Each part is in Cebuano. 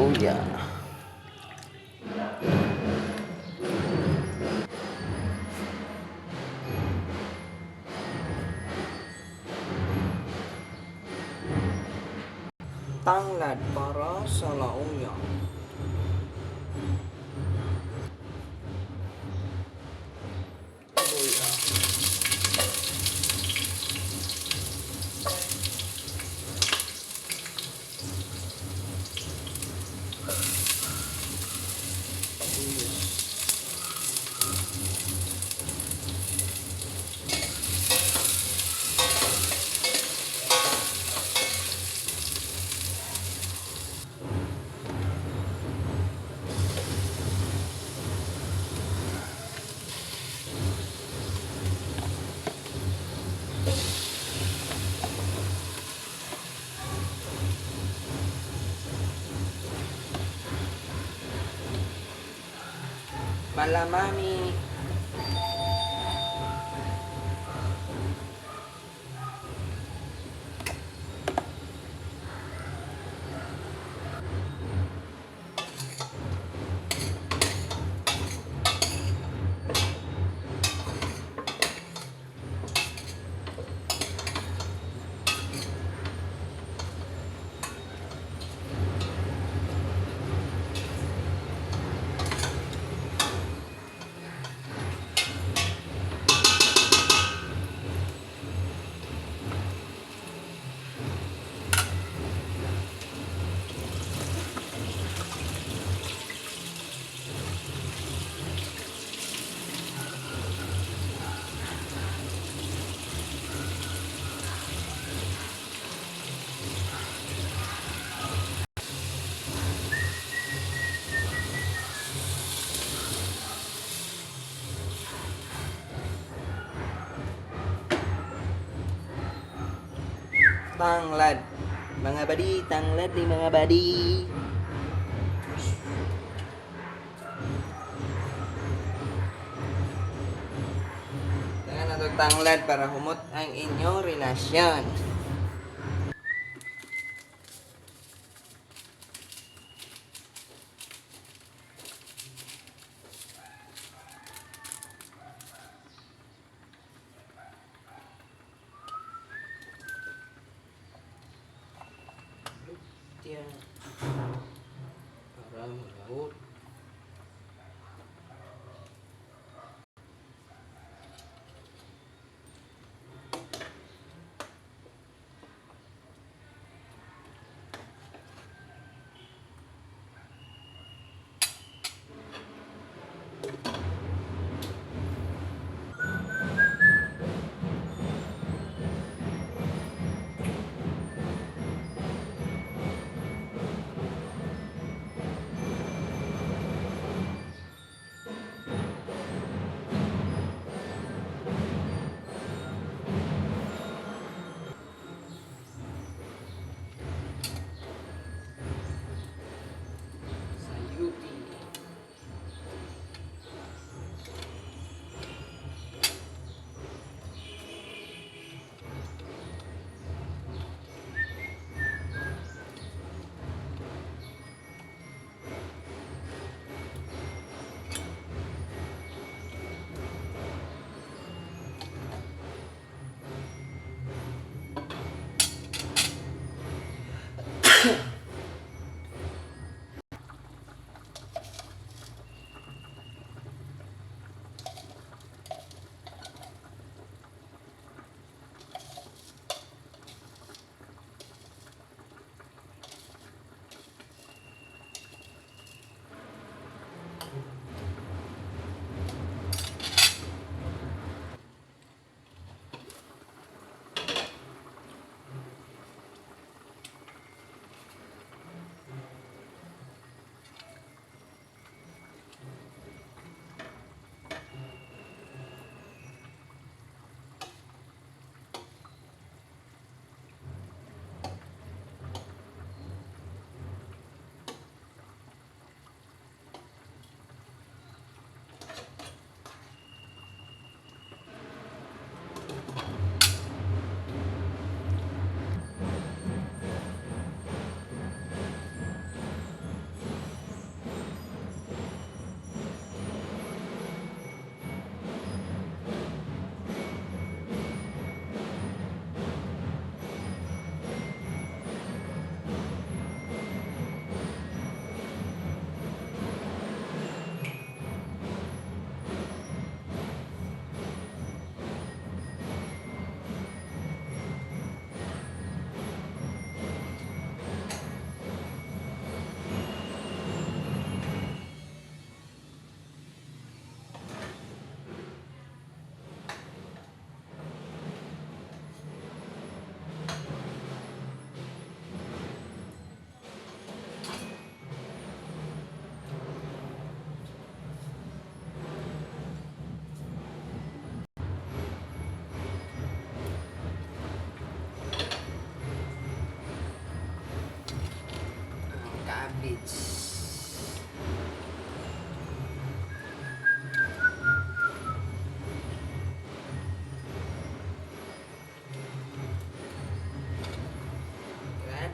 Luya. Tanglad para sa lauya. Luya. Sibuyas. Malamami. Tanglad. Mga badi, tanglad ni mga badi. Tangan na to tanglad para humot ang inyong relasyon. Tiyan. Para malawot. Sa UP.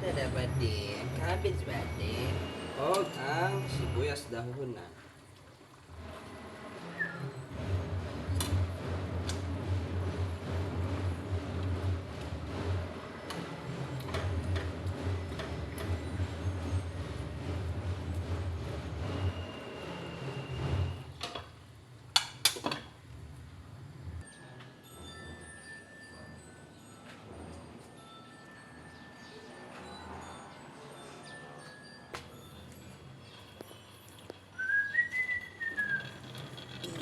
Ensalada badi, ang cabbage badi, og ang sibuyas dahon na.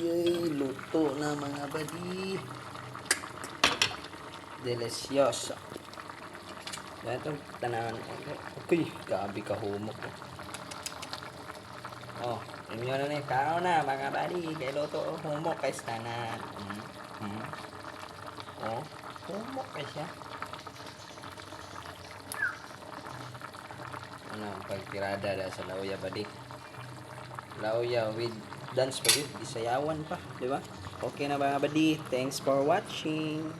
Yay, luto na, mga badi. Delicioso. Ganito, tanawan. Okay, grabe ka humok. Oh, inyo na ni kao na, mga badi. Kay luto, oh, humok kay tanan. Oh, humok kay siya. Ano, ang pagtirada da sa lauya, badi. Lauya with dance pa yun, isayawan pa, di ba? Okay na, mga badi. Thanks for watching.